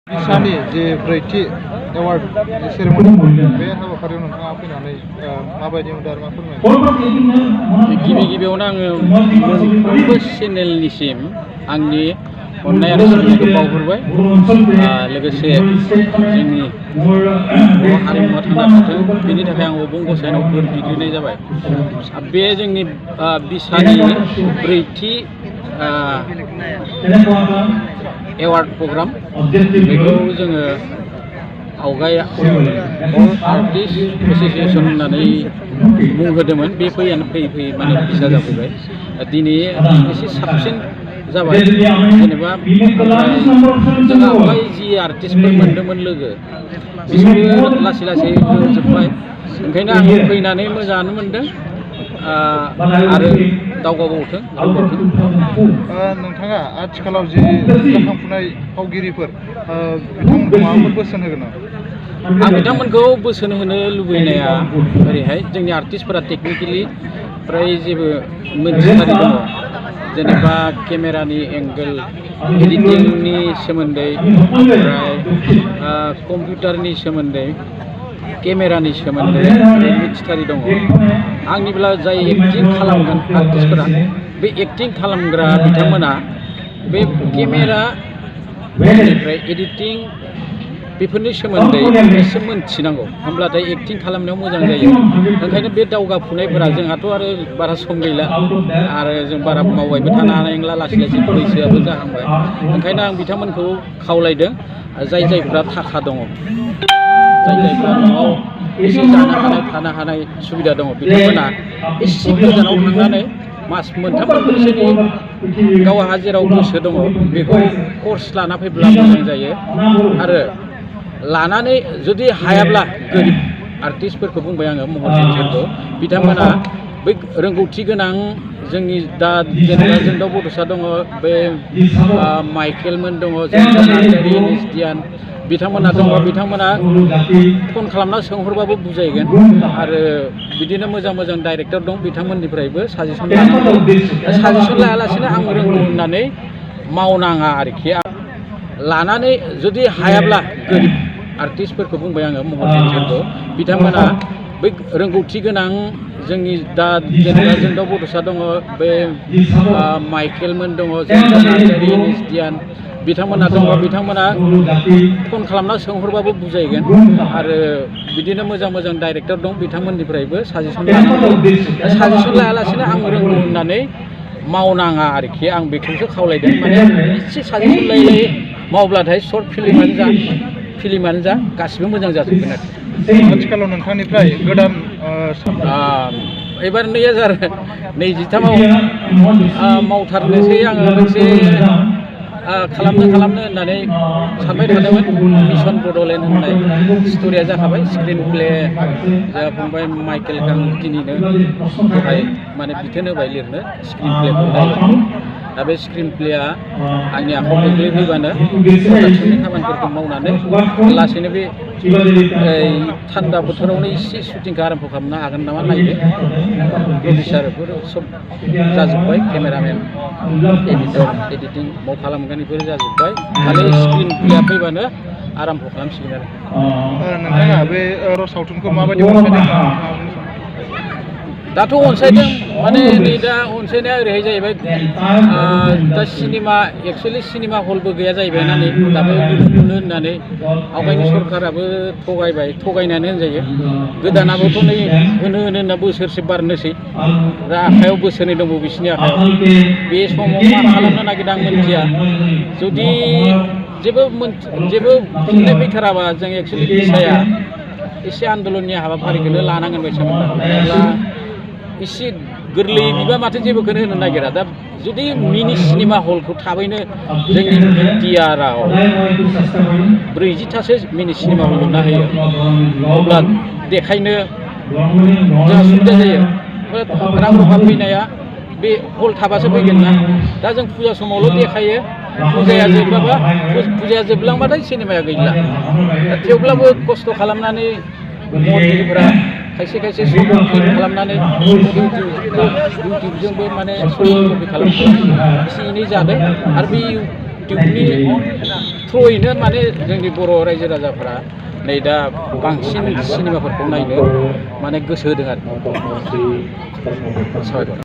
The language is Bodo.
सानि जे ब्रैथि एवार्ड सेरेमनि बे हाबाफारियाव नोंथाङा फैनानै माबायदि मोनदों आरो मा फोरमायनो? गिबियावनो आङो मोनफ्रोमबो चेनेलनिसिम आंनि अननाय आरो सिबिनायखौ बावहरबाय। लोगोसे जोंनि बर' हारिमुवा थांना थाथों बेनि थाखाय आं अबं गसाइनाव बोर बिग्रोनाय जाबाय। बे जोंनि बिसानि ब्रैथि एवार्ड प्रग्राम बेखौ जोङो आवगाय अल आर्टिस्ट एस'सिएसन होननानै मुं होदोंमोन। बे फैयै माने बिसा जाफैबाय। दिनै एसे साबसिन जाबाय। जेनेबा जोंहा आवगाय जि आर्टिस्टफोर मोन्दोंमोन लोगो बिसोरबो लासै लासै रोंजोब्बाय। ओंखायनो आं फैनानै मोजाङानो मोनदों आरो दावगाबावथों। नोंथाङा आथिखालाव जि जाखांफुनाय फावगिरिफोर बिथांमोनखौ माबाफोर बोसोन होगोन नामा? आं बिथांमोनखौ बोसोन होनो लुबैनाया ओरैहाय जोंनि आर्टिस्टफोरा टेकनिकेलि फ्राय जेबो मोनथिथारि दङ। जेनेबा केमेरानि एंगोल एडिटिंनि सोमोन्दै ओमफ्राय कम्पिउटारनि सोमोन्दै केमेरानि सोमोन्दै मिथिथारि दङ। आंनिब्ला जाय एक्टिं खालामगोन आर्टिस्टफोरा बे एक्टिं खालामग्रा बिथांमोना बे केमेरा बेनिफ्राय एडिटिं बेफोरनि सोमोन्दै एसे मोनथिनांगौ। होमब्लाथाय एक्टिं खालामनायाव मोजां जायो। ओंखायनो बे दावगाफुनायफोरा जोंहाथ' आरो बारा सम गैला आरो जों बारा मावबायबो थानो हानाय नंला, लासै लासै बैसोआबो जाहांबाय। ओंखायनो आं बिथांमोनखौ खावलायदों जायफ्रा थाखा दङ, जायफ्रा न'आव एसे जानो हानाय थानो हानाय सुबिदा दङ बिथांमोना एसे गोजानाव थांनानै मास मोनथाम मोनब्रैसोनि गावहा जेराव गोसो दङ बेखौ कर्स लाना फैब्ला मोजां जायो। आरो लानानै जुदि हायाब्ला गोरिब आर्टिस्टफोरखौ बुंबाय आङो महर सेनफोरखौ, बिथांमोना बै रोंगौथि गोनां जोंनि दा जेनेबा जोंनाव बड'सा दङ, बे माइकेलमोन दङ, एसडियान बिथांमोना दङ। बिथांमोना फन खालामना सोंहरबाबो बुजायगोन। आरो बिदिनो मोजां मोजां डाइरेक्टर दं, बिथांमोननिफ्रायबो साजेसन लानांगौ। साजेसन लायालासिनो आं रोंगौ होननानै मावनाङा आरोखि। लानानै जुदि हायाब्ला गोरिब आर्टिस्टफोरखौ बुंबाय आङो महर सेनफोरखौ, बिथांमोना बै रोंगौथि गोनां जोंनि दा जेनेबा जोंनाव बड'सा दङ, बे माइकेलमोन दङ, एसडियान बिथांमोना दङ। बिथांमोना फन खालामना सोंहरबाबो बुजायगोन। आरो बिदिनो मोजां मोजां डाइरेक्टर दं, बिथांमोननिफ्रायबो साजेसन लानांगौ। साजेसन लायालासिनो आं रोंगौ होननानै मावनाङा आरोखि। आं बेखौसो खावलायदों। माने एसे साजेसन लायै मावब्लाथाय सर्ट फिल्मानो जा गासिबो मोजां जाजोबगोन आरो। आथिखालाव नोंथांनिफ्राय गोदान एबार 2023आव मावथारनोसै आङो मोनसे खालामनो होननानै सानबाय थादोंमोन। मिशन बड'लेण्ड होननाय स्ट'रिया जाखाबाय। स्क्रिन प्ले जोंहा फंबाय माइकेल गांगुथिनिनो दहाय माने बिथोन होबाय लिरनो स्क्रिन प्लेखौ, डाइलगखौ। दा बे स्क्रिन प्लेया आंनि आखायाव गोग्लैफैबानो प्रडाक्सननि खामानिफोरखौ मावनानै लासैनो बे थान्दा बोथोरावनो एसे शुटिंखौ आराम्भ खालामनो हागोन नामा नायदो। प्रडिउसारफोर सब जाजोब्बाय, केमेरामेन, एडिटर, एडिटिं माव खालामगोन बेफोर जाजोब्बाय। खालि स्क्रिन प्लेया फैबानो आराम्भ खालामसिगोन आरो। नोंथाङा बे सावथुनखौ माबायदि अनसायदों? दाथ' अनसायदों, माने नै दा अनसायनाया ओरैहाय जाहैबाय, दा एक्सुवेलि सिनेमा हलबो गैया जाहैबाय ना नै दाबो लुनो होननानै आवगायनि सरकाराबो थगायनानै होनजायो। गोदानाबोथ' नै होनो होनना बोसोरसे बारनोसै, दा आखायाव बोसोरनै दंबावो बिसिनि आखायाव। बे समाव मा खालामनो नागिरदों आं मिथिया। जुदि जेबो फिननाय फैथाराबा जों एक्सुवेलि बिसाया एसे आन्दलननि हाबाफारिखौनो लानांगोन बायसा मोनदों। नङाब्ला एसे गोरलैयै बिबा माथो जेबोखौनो होनो नागिरा। दा जुदि मिनि सिनेमा हलखौ थाबैनो जोंनि बिटिआरआव 40थासो मिनि सिनेमा हल लुना होयो, अब्ला देखायनो जोंहा सुबिदा जायो। रां रुफा फैनाया बे हल थाबासो फैगोन ना। दा जों फुजा समावल' देखायो, फुजाया जोबलांबाथाय सिनेमाया गैला। थेवब्लाबो खस्थ' खालामनानै महरगिरिफोरा खायसे सर्ट फिल्म खालामनानै इउटिउबजोंबो माने सर्ट कपि खालामनानै एसे एनै जादों। आरो बे इउटिउबनि थ्रुयैनो माने जोंनि बर' रायजो राजाफ्रा नै दा बांसिन सिनेमाफोरखौ नायनो माने गोसो होदों आरो साबायखर